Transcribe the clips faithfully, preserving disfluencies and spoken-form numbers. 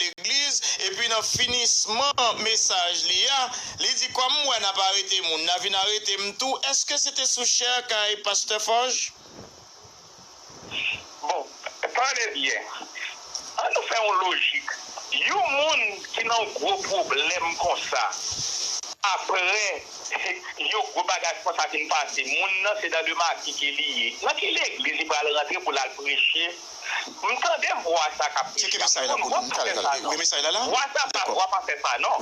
legliz, epi nan finisman mesaj li a, li di, kòm m wè n ap arete moun, n a vin arete m tou. Èske se te sou chè kay pastè Fòj? Bon, tande byen. An nou fè yon lojik. Yon moun ki nan yon gwo pwoblèm konsa, apre yon gwo bagay konsa fin pase, moun nan se dan de maki ke li ye. Nan ki legliz li pral rantre pou l al preche? M tande vwa sa k ap preche a, m konn vwa pastè sa non. Vwa sa pa vwa pastè sa non.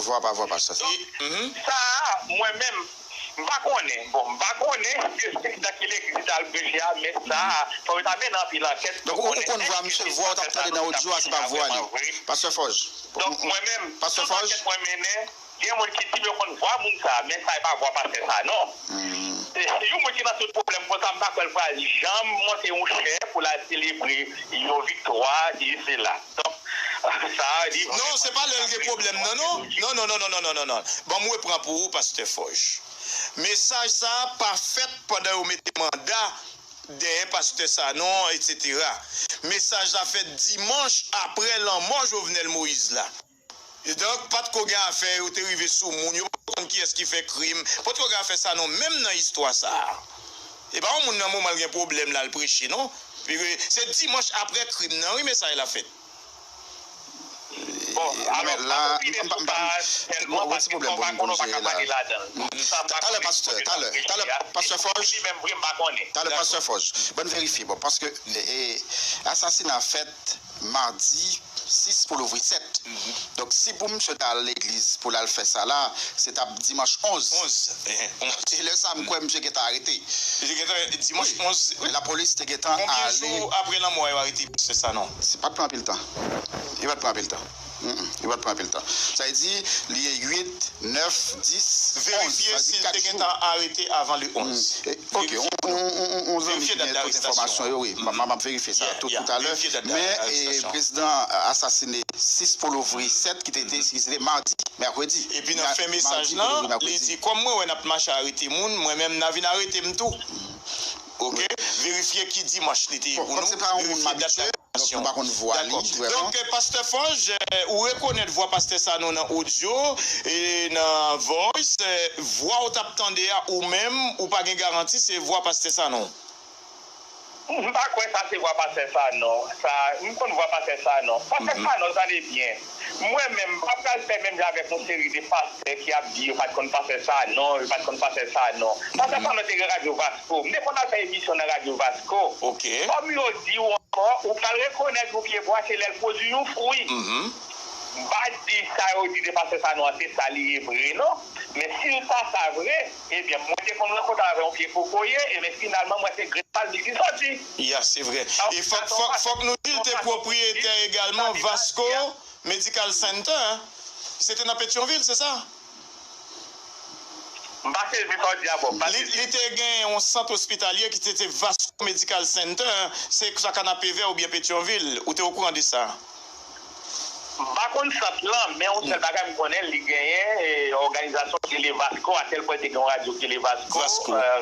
Donk, sa a, mwen menm, m pa konnen. Bon, m pa konnen nan ki legliz li t al preche a, men sa a, fò yo ta mennen anpil ankèt pou konnen èske se vwa pastè sa non ki t ap preche avè mwen vre. Donk, mwen menm, tout ankèt mwen mennen, gen moun ki di m yo konn vwa moun sa a, men sa a e pa vwa pastè sa a non. E yon moun ki nan tout pwoblèm konsa, m pa kwè l pral janm monte yon chè pou l al selebre yon viktwa, e sela. Donk, sa a, li vrèman. Non, se pa lè l gen pwoblèm nan, non. Non, non, non, non, non, non, non, non. Ban m repran pou ou, pastè Fòj. Mesaj sa a pa fèt pandan yo mete manda dèyè pastè Sanon, etsetera. Mesaj la fèt dimanch apre lanmò Jovenel Moïse la. Donk, pa t ko gen afè yo te rive sou moun, yo pa t ko konn kiyès ki fè krim, pa t ko gen afè Sanon menm nan istwa sa a. E pa yon moun nan moman l gen pwoblèm l al preche, non. Se dimanch apre krim nan, wi, mesaj la fèt. Bon, alò, m pa opine sou sa a tèlman paske m pa konnen, m pa ka pale ladan l. Talè, pastè, talè, talè, pastè Fòj. Talè, pastè Fòj. Ban n verifye, bon, paske asasina fèt madi sis pou louvri sèt. Donk, si pou misye ta al legliz pou l al fè sa la, se t ap dimanch onz. Onz. E lè sa a, m kwè misye gentan arete. Li te gentan, dimanch onz, wi. Lapolis te gentan ale. Konbyen jou apre lanmò a yo arete pastè Sanon? Se pa t pran anpil tan. Li pa t pran anpil tan. Li pa t pran anpil tan. Sa vle di, li ye uit, nèf, dis, onz. Verifye si l te gentan arete avan le onz. Ok, on, on, on, on zanmi ki gen tout enfòmasyon yo, wi. M ap verifye sa tout talè. Men, e, prezidan asasine sis pou louvri sèt, ki te, ki se te madi, mèkredi. Epi nan fen mesaj lan, li di, kòm mwen wè n ap mache arete moun, mwen menm n a vin arete m tou. Ok? Verifye ki dimanch li te ye pou nou. Verifye dat. Donk, nou pa konn vwa li vrèman. Donk, pastè Fòj, ou rekonèt vwa pastè Sanon nan odyo e nan voice, vwa ou t ap tande a ou menm, ou pa gen garanti se vwa pastè Sanon? M pa kwè sa se vwa pastè Sanon. Sa, m konn vwa pastè Sanon. Pastè Sanon, tande byen. Mwen menm, m pa pral fè menm jan avèk yon seri de pastè ki ap di yo pa t konn pastè Sanon, yo pa t konn pastè Sanon. Pastè Sanon te gen radyo Vasko. M te konn al fè emisyon nan radyo Vasko. Kòm yo di w ankò, ou pral rekonèt yon pyebwa se lè l pwodui yon fwi. M pa di sa yo di de pastè Sanon an se sa li ye vre non. Men si l pa sa vre, ebyen mwen te konn rankontre avè yon pye kokoye, ebyen finalman mwen se grenn palmis li soti. Ya, se vre. E fòk, fòk, fòk nou di l te pwopriyetè egalman Vasco Medical Center. Se te nan Petyonvil, se sa? M pa sezi sa w di a, bro, m pa sezi. Li te gen yon sant ospitalye ki te, te Vasco Medical Center, se sa Kanapevè oubyen Petyonvil, ou te okouran de sa? M pa konn sant lan, men yon sèl bagay m konnen, li genyen òganizasyon ki rele Vasco, atèl pwen te gen yon radyo ki rele Vasco,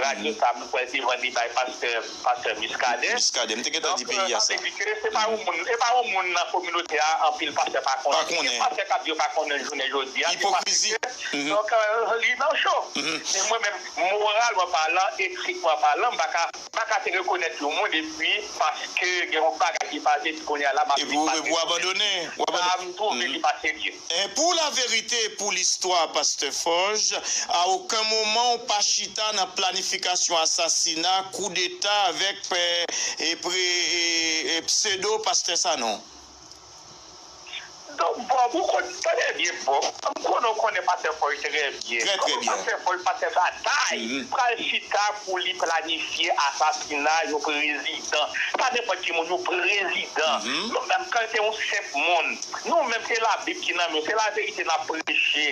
radyo sa a m kwè se vann li bay pastè, pastè Muscadin. Muscadin, m te gentan di peyi a sa. Donk, sa vle di ke se pa yon moun, e pa yon moun nan kominote a anpil pastè pa konnen. Gen pastè k ap di yo pa konnen l jounen jodi a, se paske, donk, li nan cho. Men mwen menm, moralman palan, etikman palan, m pa ka, m pa ka te rekonèt yon moun epi paske gen yon bagay ki pase, epi kounye a la m ap di pase. Epi w abandone, w abandone. Sa m twouve li pa serye. E pou laverite, pou listwa, pastè Fòj, a okenn moman w pa chita nan planifikasyon asasina, koudeta avèk, e, pre-, e, e, psedo pastè Sanon? Donk, Bob, ou konn, tande byen, Bob. M konnen w konnen pastè Fòj trè byen. Trè, trè byen. Pastè Fòj, pastè Batay, pral chita pou li planifye asasina yon prezidan. Pa nenpòt ki moun, yon prezidan. Nou menm, kan se yon senp moun, nou menm, se Labib ki nan men, se laverite n ap preche.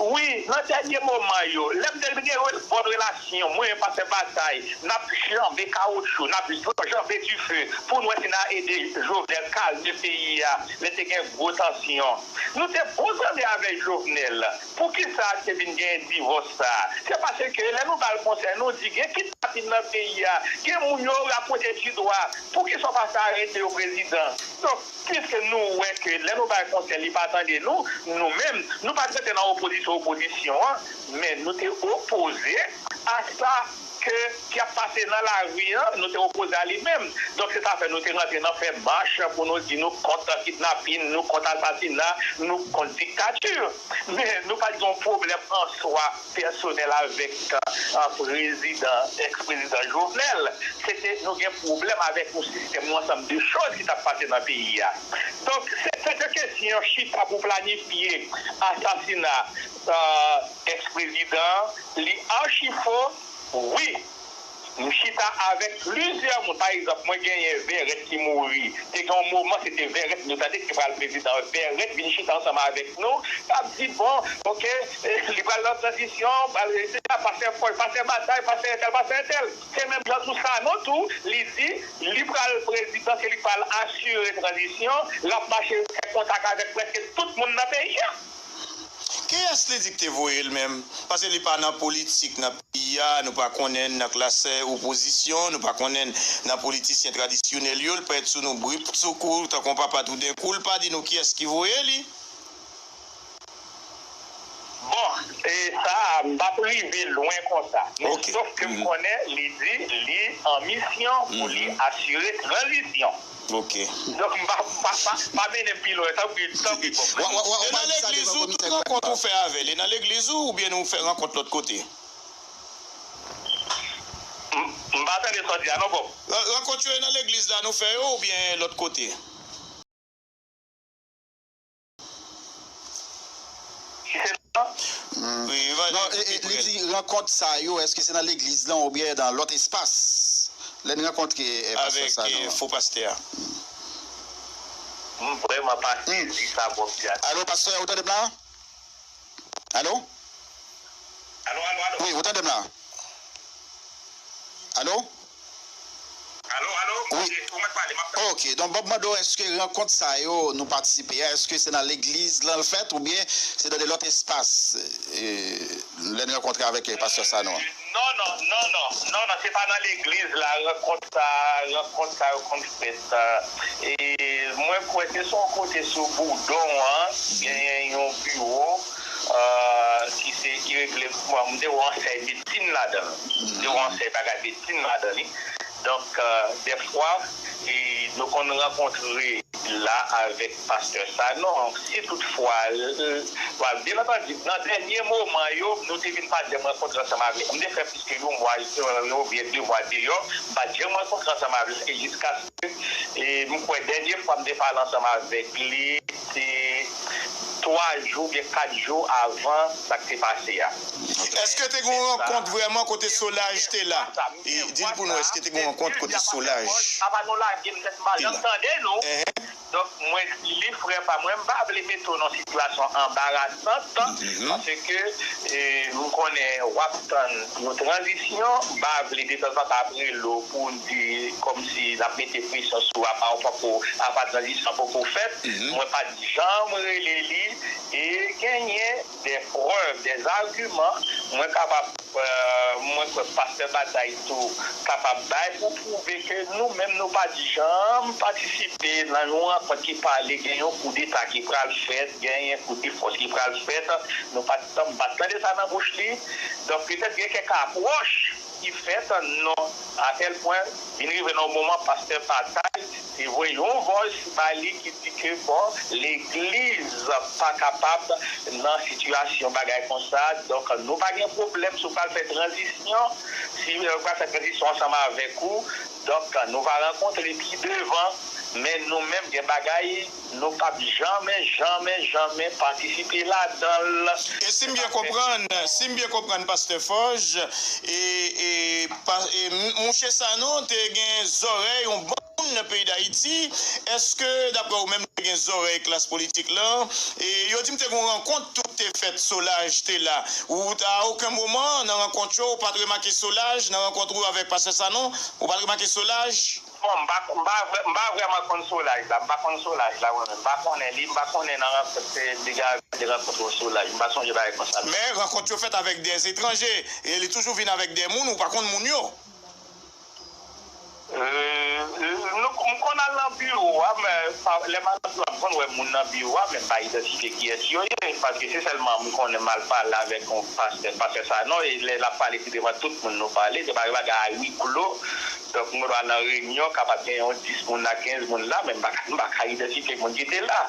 Wi, nan dènye moman yo, lè m te gen re-, bòn relasyon, mwen, pastè Batay, n ap janbe kawotchou, n ap janbe dife pou n wè si n a ede Jovenel kalme peyi a, lè te gen gwo tansyon. eleksyon. Nou te bon zanmi avèk Jovenel. Poukisa te vin gen divòs sa a? Se paske lè nou ba l konsèy, nou di gen kidnapin nan peyi a, gen moun yo rapwoche ti dwa. Poukisa w pa sa arete yo, prezidan? Donk, piske nou wè ke lè nou ba l konsèy, li pa tande nou, nou menm, nou pa t rete nan opozisyon, opozisyon an, men nou te opoze a sa ke, ki ap pase nan lari an, nou te opoze a li menm. Donk, se sa fè nou te rantre nan fè mach pou nou di nou kont kidnapin, nou kont asasina, nou kont diktati. Men nou pa t gen yon pwoblèm an swa pèsonèl avèk, a, prezidan, èks-prezidan Jovenel. Se te, nou gen pwoblèm avèk yon sistèm, yon ansanm de choz ki t ap pase nan peyi a. Donk, se, se te kesyon chita pou planifye asasina, a, èks-prezidan, li achi fo, wi. M chita avèk plizyè moun. Pa egzanp, mwen genyen Vèrèt ki mouri. Te gen yon moman, se te Vèrèt, nou tande ki pral prezidan. Vèrèt vin chita ansanm avèk nou, l ap di, bon, oke, li pral nan tranzisyon, pral rete la, pastè Fòj, pastè Batay, pastè entèl, pastè entèl. Se menm jan tou Sanon tou, li di, li pral prezidan, se li k pral asire tranzisyon, l ap mache fè kontak avèk prèske tout moun nan peyi a. Kiyès li di k te voye l menm? Paske li pa nan politik nan peyi a, nou pa konnen l nan klasè opozisyon, nou pa konnen l nan politisyen tradisyonèl yo, l parèt sou nou brip sou kou, tankou yon papa toudenkou, l pa di nou kiyès ki voye li. Bon, e sa a, m p ap rive lwen konsa. Men sof ke m konnen, li di li an misyon pou li asire tranzisyon. Ok. Donk, m pa, pa, pa, pa mennen m pi lwen, tanpri, tanpri, bon. E nan legliz ou, tout rankont ou fè avè l, e nan legliz ou, oubyen nou fè rankont lòt kote? M, m pa tande sa w di a non, Bob. Rankont yo e nan legliz la nou fè yo, oubyen lòt kote? Si se nan. Wi, Evanjeliz. Non, e, e, li di rankont sa yo, èske se nan legliz lan oubyen nan lòt espas? Lè n rankontre e, pastè Sanon an. Avèk fo pastè a. M vrèman pa sezi sa w ap di a. Alo, pastè, ou tande m la? Alo? Alo, alo, alo. Wi, ou tande m la? Alo? Alo, alo, Wi. Ok, ou mèt pale, m ap tande. Ok, donk Bob mande w èske rankont sa yo nou patisipe a, èske se nan legliz lan l fèt oubyen se nan de lòt espas, e, lè n rankontre avèk, e, pastè Sanon an? Non, non, non, non, non, non, se pa nan legliz la rankont sa, rankont sa yo konn fèt. E mwen kwè se sou yon kote sou Boudon an, genyen yon biwo, e, ki se, ki regle, bon, m te wè yon sèy medsin ladan l. M te wè yon sèy bagay medsin ladan li. Donk, e, dèfwa, e, nou konn rankontre la avèk pastè Sanon, si toutfwa, e, e, byen antandi, nan dènye moman yo, nou te vin pa janm rankontre ansanm avè l. M te fè plis ke yon mwa, e, oubyen de mwa deyò, m pa t janm rankontre ansanm avè l, e jiskaske, e, m kwè dènye fwa m te pale ansanm avèk li, se twa jou oubyen kat jou avan sa k te pase a. Èske te gen yon rankont vrèman kote Solaj te la? E, di l pou nou, èske te gen yon rankont kote Solaj te la? Apa nou lage m tèt m pa janm tande nou. Donk, mwen, li frè pa mwen, m pa vle mete w nan sitiyasyon anbarasant, paske, e, m konnen w ap tann yon tranzisyon, m pa vle detanzantan ap rele w pou n di kòmsi n ap mete presyon sou w, apa w poko, apa tranzisyon poko fèt. Mwen pa t janm rele li, e genyen de prèv, de agiman, mwen kapab, e, mwen kwè pastè Batay tou kapab bay pou pwouve ke nou menm nou pa t janm patisipe nan yon rankont ki pale gen yon koudeta ki pral fèt, genyen koudefòs ki pral fèt. Nou pa t, m pa t tande sa nan bouch li. Donk, petèt gen kèk apwòch ki fèt, non, a tèl pwen, vin rive nan yon moman, pastè Batay te voye yon voice ba li ki di ke, bon, legliz pa kapab nan sitiyasyon bagay konsa, donk nou pa gen pwoblèm si w pral fè tranzisyon, si w pral fè tranzisyon ansanm avèk ou, donk nou va rankontre pi devan, men nou menm gen bagay nou p ap janmen, janmen, janmen patisipe ladan l. E si m byen konprann, si m byen konprann, pastè Fòj, e, e, pa, e, m-, mouche Sanon te gen zòrèy yon bon moun nan peyi Dayiti. Èske, daprè ou menm, te gen zòrèy klas politik lan? E yo di m te gen yon rankont tou k te fèt, Solaj te la. Ou, a okenn moman, nan rankont yo, ou pa t remake Solaj, nan rankont ou avèk pastè Sanon, ou pa t remake Solaj? Bon, m pa, m pa, m pa vrèman konn Solaj la. M pa konn Solaj la, mwen menm. M pa konnen li, m pa konnen nan rankont se deja de rankont Solaj. M pa sonje bagay konsa. Men rankont yo fèt avèk de etranje. E li toujou vin avèk de moun, ou pa konn moun yo. Euh, nou, m konn al nan biwo a, men pa, lè m al nan biwo a, m konn wè moun nan biwo a, men m pa idantifye kiyès yo ye, paske se sèlman m konnen m al pale avèk yon pastè, pastè Sanon, e lè l ap pale, se devan tout moun nou pale, se pa yon bagay a huis clos. Donk, mwen al nan reyinyon, kapab gen yon dis moun la, kenz moun la, men m pa ka, m pa ka idantifye moun ki te la.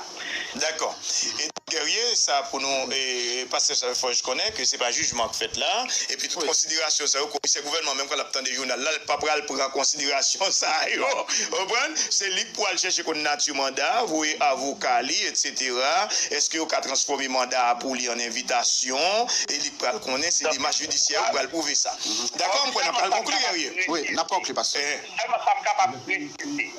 Dakò. E Guerrier, sa pou nou, e, pastè Fòj konnen ke se pa jijman k fèt la, epi tout konsiderasyon sa yo, komisè gouvènman, menm kan l ap tande jounal la, l pa pral pran konsiderasyon sa yo. Ou konprann? Se li k pou al chèche konn nati manda, voye avoka li, etsetera. Èske yo ka transfòme manda a pou li an envitasyon? E li k pral konnen, se demach jidisyè yo k pral pwouve sa. Dakò, m kwè n ap pral konkli, Guerrier. Wi, n ap konkli, pastè. Eh. Sèlman sa m kapab presize.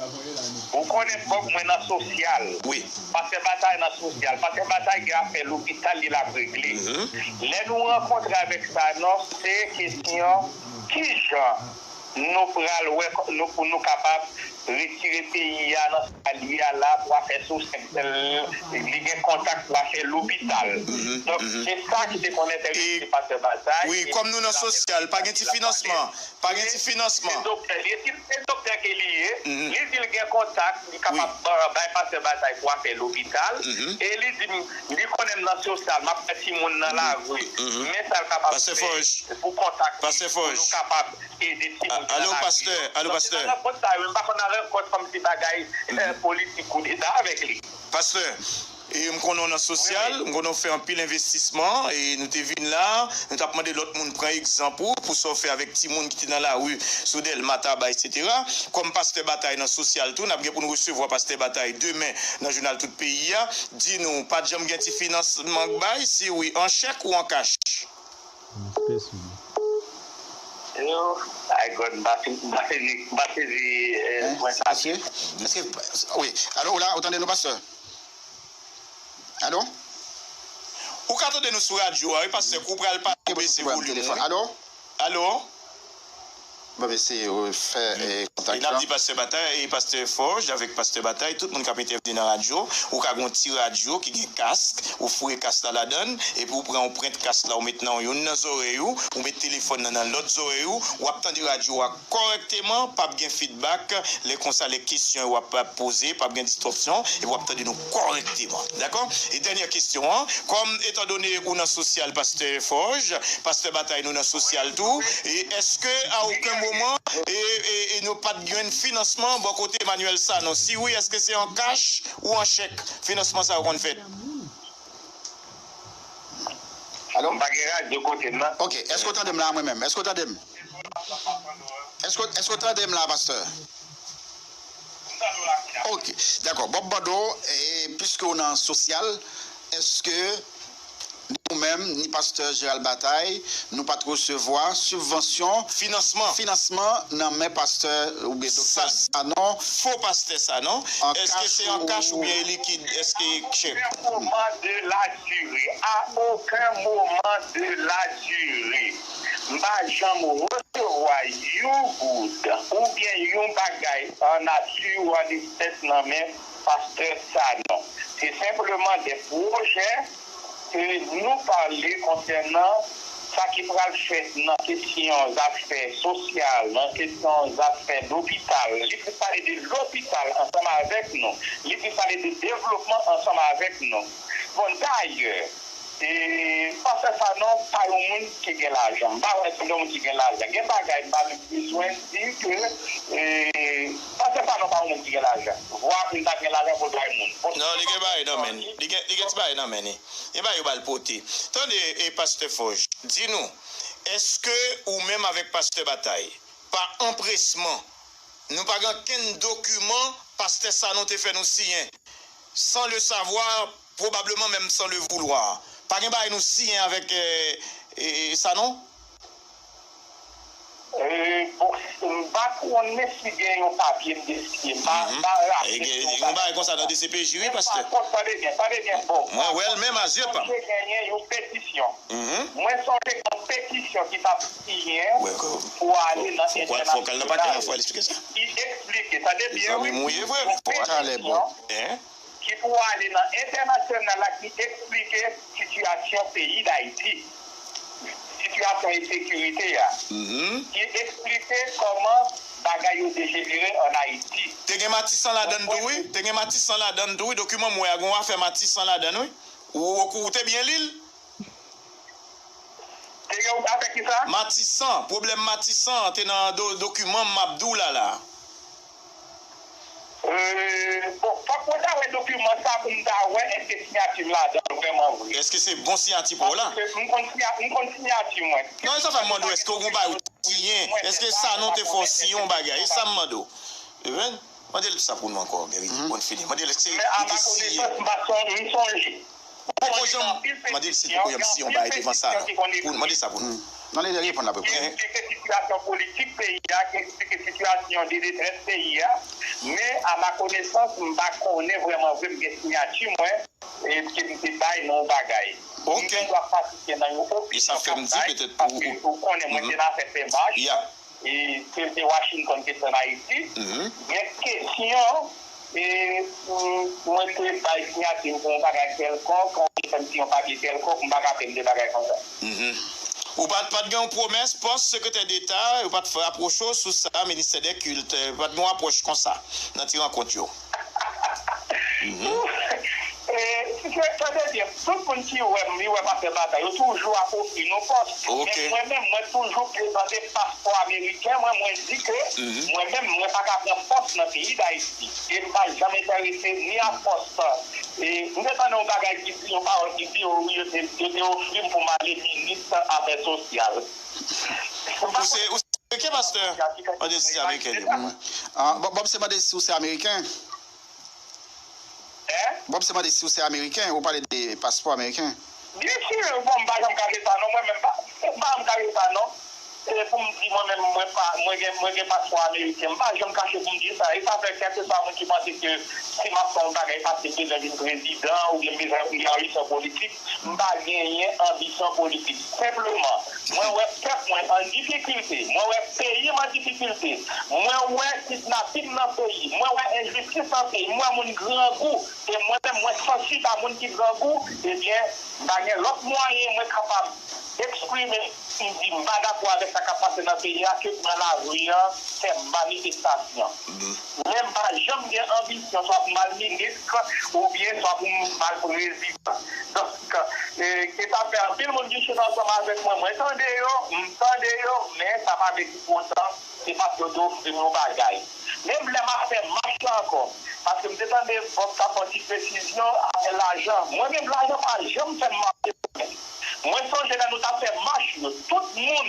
Ou konnen fòk mwen nan sosyal. Wi. Pastè Batay nan sosyal. Pastè Batay gen afè lopital li l ap regle. Lè nou rankontre avèk Sanon, se kesyon kijan nou pral wè kò- nou pou nou kapab retire peyi a nan sa l ye a la pou afè sosyal. Li gen kontak pou afè lopital. Donk, se sa ki te konn enterese pastè Batay. Wi, kòm nou nan sosyal, pa gen ti finansman. Pa gen ti finansman. Se doktè li ye. Si se doktè ke li ye, li di l gen kontak, li kapab ba- bay pastè Batay pou afè lopital. E li di m, li konnen m nan sosyal, m ap fè timoun nan lari. Men sa l kapab fè pou kontak li, pou nou kapab ede timoun ki nan lari yo. Donk, se nan rankont sa yo, m pa konn nan rankont kòmsi bagay, eh, politik koudeta avèk li. Pastè, e m konnen w nan sosyal, m konnen w fè anpil envestisman, e nou te vin la, nou t ap mande lòt moun pran egzanp ou, pou sa w fè avèk timoun ki te nan lari, sou Dèlma, Taba, etsetera. Kòm pastè Batay nan sosyal tou, n ap gen pou n resevwa pastè Batay demen nan jounal Tout Peyi a. Di nou, pa t janm gen ti finansman k bay? Si wi, an chèk ou an kach? Yo, ay God, m pa sezi, m pa sezi, m pa sezi, eh, pwen sa. Èske, èske, wi, alo, ou la, ou tande nou, pastè? Alo? Ou ka tande nou sou radyo a, wi, pastè, kou pral pale, ou bese volim ou, wi. Alo? Alo? M ap eseye refè, eh, kontak la. E n ap di pastè Batay e pastè Fòj avèk pastè Batay, tout moun k ap entèvni nan radyo, ou ka gen yon ti radyo ki gen kask, ou foure kask la ladan l, epi ou pran yon pwent kask la, ou met nan youn nan zòrèy ou, ou met telefòn nan nan lòt zòrèy ou, w ap tande radyo a kòrèkteman, p ap gen feedback, lè konsa, lè kesyon yo ap, ap poze, p ap gen distòsyon, epi w ap tande nou kòrèkteman. Dakò? E dènyè kesyon an, kòm, etandone ou nan sosyal, pastè Fòj, pastè Batay, nou nan sosyal tou, e èske a okenn moman, e, e, e nou pa t jwenn finansman bò kote Emmanuel Sanon? Si wi, èske se an kach ou an chèk finansman sa yo konn fèt? Alo? M pa gen radyo kote m nan. Ok, èske w tande m la mwen menm? Èske w tande m? Èske, èske w tande m la, pastè? Ok, dakò. Bob Bando, e, piske w nan sosyal, èske ni ou menm, ni pastè Gérald Bataille, nou pa t resevwa sibvansyon, finansman, finansman nan men pastè oubyen doktè Sanon? Fo pastè Sanon, èske se an kach oubyen likid? Èske chèk? À aucun moment de la durée, à aucun moment de la durée, m pa janm resevwa yon goud oubyen yon bagay an nati ou an espès nan men pastè Sanon. Se senpleman de pwojè ke nou pale konsènan sa ki pral fèt nan kesyon zafè sosyal, nan kesyon zafè lopital. Li plis pale de lopital ansanm avèk nou. Li plis pale de devlopman ansanm avèk nou. Bon, dayè, e, pastè Sanon pa yon moun ki gen lajan. M pa wè se yon moun ki gen lajan. Gen bagay m pa menm bezwen di ke, e, pastè Sanon pa yon moun ki gen lajan. Vwa pou l ta gen lajan pou l bay moun. Bon, non, li gen bagay nan men l. Li gen, li gen ti bagay nan men li. Gen bagay yo ba l pote. Tande, e, pastè Fòj, di nou, èske ou menm avèk pastè Batay, pa anpresman, nou pa gen okenn dokiman pastè Sanon te fè nou siyen, sans le savoir, probablement même sans le vouloir. Pa gen bagay nou siyen avèk, e, e, Sanon? Euh, bon, m pa konnen si gen yon papye m te siyen. M pa, m pa raple si yon bagay konsa nan D C P J, wi, pastè. Tande byen, tande byen, bon. Mwen wè l menm a zye pa m. Mwen sonje genyen yon petisyon. Mwen sonje gen yon petisyon ki t ap siyen pou ale nan entènasyonal. Ki eksplike, tande byen, wi. Yon petisyon ki pou ale nan entènasyonal la ki eksplike sitiyasyon peyi Dayiti, sitiyasyon ensekirite a, ki eksplike kòman bagay yo dejenere ann Ayiti. Te gen Matisan ladann tou, wi. Te gen Matisan ladann tou, wi. Dokiman m wè a, gen yon afè Matisan ladann, wi. Ou, ou, ou te byen li l? Te gen yon afè ki sa? Matisan, pwoblèm Matisan an te nan do, dokiman m ap di w la la. Euh, bon, fòk mwen ta wè dokiman sa pou m ta wè èske siyati m ladan l vrèman vre. Èske se bon siyati pa w la? Paske m konn siya-, m konn siyati mwen. Non, e sa fè m mande w, èske w gon bagay ou siyen? Èske Sanon te fè w siyen yon bagay? E sa m mande w. Even, mande l sa pou nou ankò, Gary, pou n fini. Mande l èske li te siyen. Men a ma konesans, m pa son-, m sonje. Poko janm, mande l si poko janm siyen yon bagay devan sa, non. Pou, mande sa pou nou. Nan li reponn la pou. Ki eksplike sitiyasyon politik peyi a, ki eksplike sitiyasyon de detrès peyi a, men a ma konesans, m pa konnen vrèman vre, m gen siyati mwen, e ke m te bay nan yon bagay. M gen dwa patisipe nan yon opisyon k ap bay, paske ou konnen mwen te nan afè fè mach. E, se te Washington ki te ann Ayiti. Gen kesyon, e, m, mwen te bay siyati m pou yon bagay kèlkòk, yon, yon papye kèlkòk, m pa ka fè m de bagay konsa. Ou pa t, pa t gen yon pwomès pòs sekretè deta, yo pa t fè apwoche w sou sa, ministè dè kilt, pa t gen yon apwòch konsa nan ti rankont yo? E, si se, tande byen, tout moun ki wè m, li wè m ap fè batay, yo toujou ap ofri nou pòs. Men mwen menm, mwen toujou prezante paspò ameriken mwen, mwen di ke mwen menm, mwen pa ka pran pòs nan peyi Dayiti. E m pa janm enterese ni a pòs. E m te tande yon bagay ki di, yon pawòl ki di, o wi, yo te, yo te ofri m pou m ale minis afè sosyal. Ou se, ou se ameriken, pastè? Mande si se ameriken li. Ah, Bob, Bob se mande si w se ameriken. Hein? Bob se mande si w se ameriken, ou pale de paspò ameriken. Byen si, bon, m pa janm kache sa non, mwen menm pa, m pa janm kache sa non. E pou m di mwen menm, mwen pa, mwen gen, mwen gen paspò ameriken, m pa janm kache pou m di sa. E sa fè kèlkeswa moun ki panse ke si m ap fè yon bagay, paske m bezwen vin prezidan, oubyen m bezwen yon anbisyon politik, m pa genyen anbisyon politik. Senpleman, mwen wè pèp mwen an difikilte, mwen wè peyi m an difikilte, mwen wè kidnapin nan peyi, mwen wè enjistis nan peyi, mwen wè moun grangou, e mwen menm mwen sansib a moun ki grangou, ebyen, m pa gen lòt mwayen mwen kapab eksprime m di m pa dakò avèk sa k ap pase nan peyi a, ke pran lari an, fè manifestasyon. Men m pa janm gen anbisyon swa pou m al minis oubyen swa pou m al prezidan. Donk, e, e sa fè anpil moun vin chita ansanm avèk mwen. Mwen tande yo, m tande yo, men sa pa vle di pou otan se paske yo te ofri m yon bagay. Menm lè m ap fè mach la ankò, paske m te tande Bob t ap fè yon ti presizyon afè lajan. Mwen menm, lajan pa janm fè m mache. Mwen sonje lè nou t ap fè mach yo, tout moun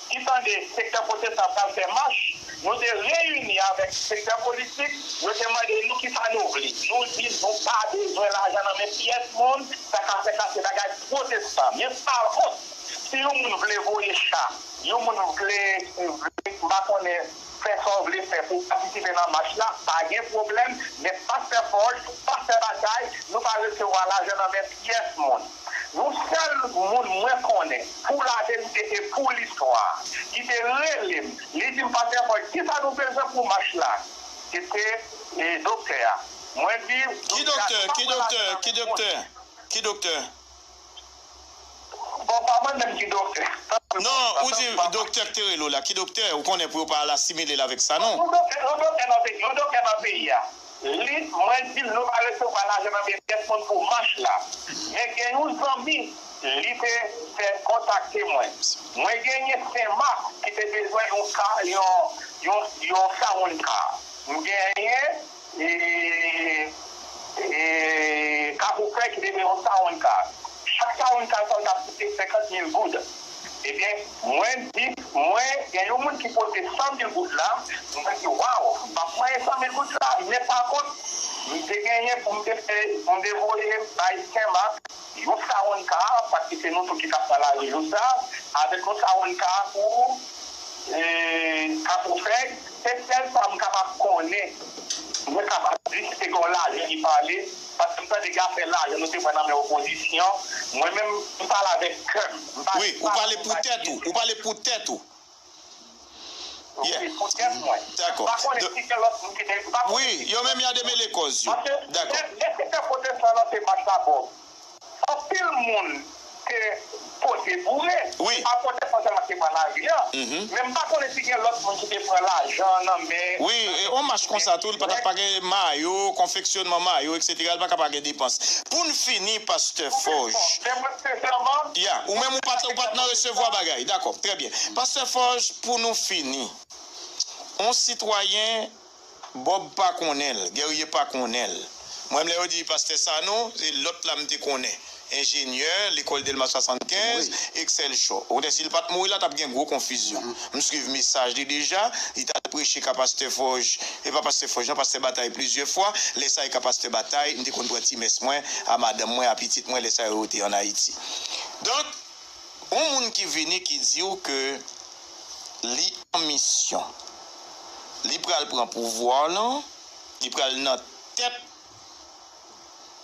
ki tande sektè pwotestan pral fè mach, nou te reyini avèk sektè politik, yo te mande nou kisa nou vle. Nou di nou pa bezwen lajan nan men pyès moun, sa ka fè sa se bagay pwotestan. Men pa kont, si yon moun vle voye cha, yon moun vle, vle, m pa konnen, fè sa w vle fè pou w patisipe nan mach la, pa gen pwoblèm, men pastè Fòj, pastè Batay, nou pa resevwa lajan nan men pyès moun. Yon sèl moun mwen konnen, pou laverite e pou listwa, ki te rele m, li di m, pastè Fòj, kisa nou bezwen pou mach la? Se te, e, doktè a. Mwen di, ki doktè, ki doktè, ki doktè, ki doktè? Bon, pa mwen menm ki doktè. Non, ou di doktè k te rele w la, ki doktè? Ou konnen pou yo pa al asimile l avèk sa, non. Yon doktè, yon doktè nan peyi, yon doktè nan peyi a. Li, mwen di l, nou pa resevwa lajan nan men pyès moun pou mach la. Men gen yon zanmi, li te fè kontakte mwen. Mwen genyen Senmak ki te bezwen yon ka, yon, yon, yon sound car. M genyen e, e, Kafoufèy ki te gen yon sound car. Chak sound car sa yo t ap koute senkant mil goud. Ebyen, mwen di, mwen, gen yon moun ki pote san mil goud la, mwen di, waw, m p ap manyen san mil goud sa, men pa kont, m te genyen pou m te fè, pou m te voye bay Senmak yon sound car, paske se nou tou ki t ap nan lari jou sa, avèk yon sound car pou E, Kapofèy, se sèl sa m kapab konnen. Mwen kapab di se te gen yon lajan li pale, paske m tande gen afè lajan nou te pran nan men opozisyon. Mwen menm, m pale avèk kè m. M pa, wi, ou pale pou tèt ou. Ou pale pou tèt ou. Yeah. Wi, pou tèt mwen. Dakò. M pa konnen si gen lòt moun ki te, m pa konnen. Wi, yo menm y a demele kòz yo. Dakò. Paske lè, lè sektè pwotestan lanse mach la, Bòb, anpil moun te pote boure. Wi. Se pa pwotestan sèlman ki te pran lari a. Men m pa konnen si gen lòt moun ki te pran lajan nan men. Wi, e yon mach konsa tou, li pa t ap pa gen mayo, konfeksyonman mayo, etsetera, li pa ka pa gen depans. Pou n fini, pastè Fòj. Men mwen, sensèman, ya, ou menm ou pa t, ou pa t nan resevwa bagay. Dakò, trè byen. Pastè Fòj, pou nou fini, yon sitwayen Bòb pa konnen l, Guerrier pa konnen l. Mwen menm lè yo di pastè Sanon, se lòt la m te konnen. Enjenyè, lekòl Dèlma swasannkenz, Excel Show. Ou konnen si l pa t mouri la, t ap gen gwo konfizyon. M swiv mesaj li deja, li t al preche ka pastè Fòj, e pa pastè Fòj non, pastè Batay plizyè fwa. Lè sa e ka pastè Batay, m te konn pran ti mès mwen, a madanm mwen, a pitit mwen, lè sa yo te ann Ayiti. Donk, yon moun ki vini ki di w ke li an misyon. Li pral pran pouvwa lan, li pral nan tèt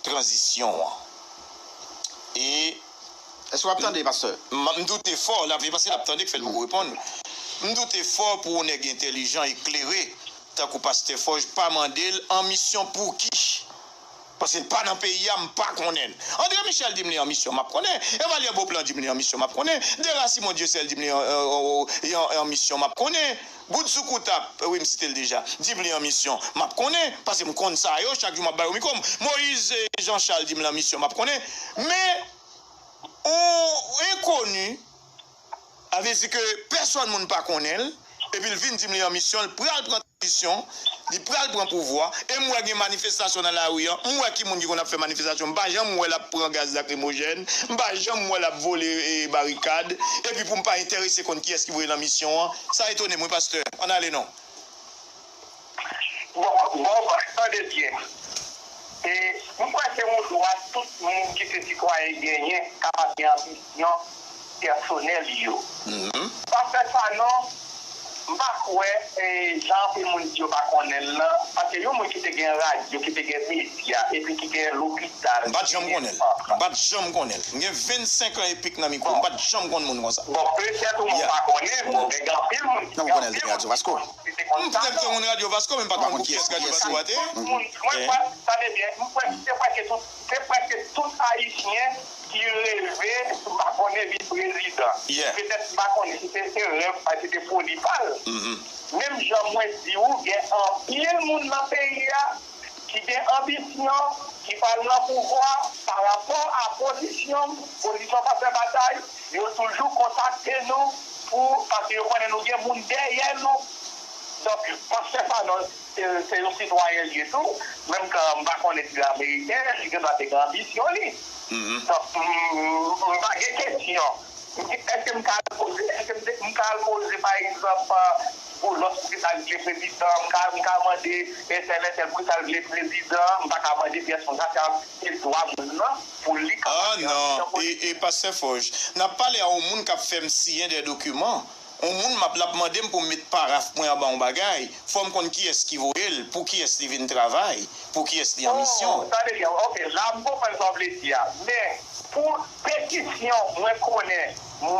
tranzisyon an. E èske w ap tande, pastè? M, m doute fò, l ap vin paske l ap tande k fè l poko reponn. M doute fò pou yon nèg entèlijan, eklere, tankou pastè Fòj, pa mande l an misyon pou ki? Paske l pa nan peyi a, m pa konnen l. André Michel di m li an misyon, m ap konnen. Evalyè Beauplan di m li an misyon, m ap konnen. Dera Simon Dieuseul di m li an, an, an, an, an misyon, m ap konnen. Bout Zoukoutap, wi, m site l deja, di m li an misyon, m ap konnen, paske m konn sa yo, chak jou m ap ba yo mikwo m. Moyiz, eh, Jean Charles di m li an misyon, m ap konnen. Men, yon enkoni, sa vle di ke pèsòn moun pa konnen l, epi l vin di m li an misyon, l pral pran tranzisyon, li pral pran pouvwa, e m wè gen manifestasyon nan lari an, m wè ki moun ki konn ap fè manifestasyon, m pa janm wè l ap pran gaz lakrimojèn, m pa janm wè l ap vole, eh, barikad, epi pou m pa enterese konn kiyès ki voye l an misyon an, sa etone m wi, pastè. Ann ale non. Bon, bon, bon, tande byen. E, m kwè se yon dwa tout moun ki se sitwayen genyen, kapab gen anbisyon pèsonèl yo. Pastè Sanon, m pa kwè, e, jan anpil moun di yo pa konnen l lan, paske yon moun ki te gen radyo, ki te gen medya, epi ki gen lopital, m pa t janm konnen l. M pa t janm konnen l. M gen vennsenk an epik nan mikwo, m pa t janm konn moun konsa. Bon, petèt ou menm ou pa konnen, bon, men gen anpil moun ki, gen anpil moun ki konn. M te konn Radyo Vasko, men m pa t konn kiyès Radyo Vasko a te ye. Tout moun, mwen kwè, tande byen, mwen kwè se prèske tout, se prèske tout Ayisyen ki reve, m pa konnen, vin prezidan. Petèt m pa konnen si se, se rèv, si se foli pa l. Menm jan mwen di w, gen anpil moun nan peyi a ki gen anbisyon, ki pral nan pouvwa, pa rapò a pozisyon m, pozisyon pastè Batay, yo toujou kontakte nou pou, paske yo konnen nou gen moun dèyè nou. Donk, pastè Sanon, se, se yon sitwayen l ye tou, menm kan m pa konnen si l ameriken, li gendwa te gen anbisyon li. Donk, m, m pa gen kesyon. Èske m ka al poze, èske m te, m ka al poze, pa egzanp, Boulos poukisa l vle prezidan, m ka, m ka mande entèl, entèl poukisa l vle prezidan, m pa ka mande pyès moun sa, se, se dwa moun nan pou li kapab gen anbisyon politik. Ah non, e, e pastè Fòj, n ap pale a yon moun k ap fè m siyen de dokiman. Yon moun m ap, l ap mande m pou m met paraf mwen anba yon bagay, fò m konn kiyès ki voye l, pou kiyès li vin travay, pou kiyès li an misyon. Oh, tande byen, ok, la m konprann sa w vle di a. Men, pou petisyon, mwen konnen, mwen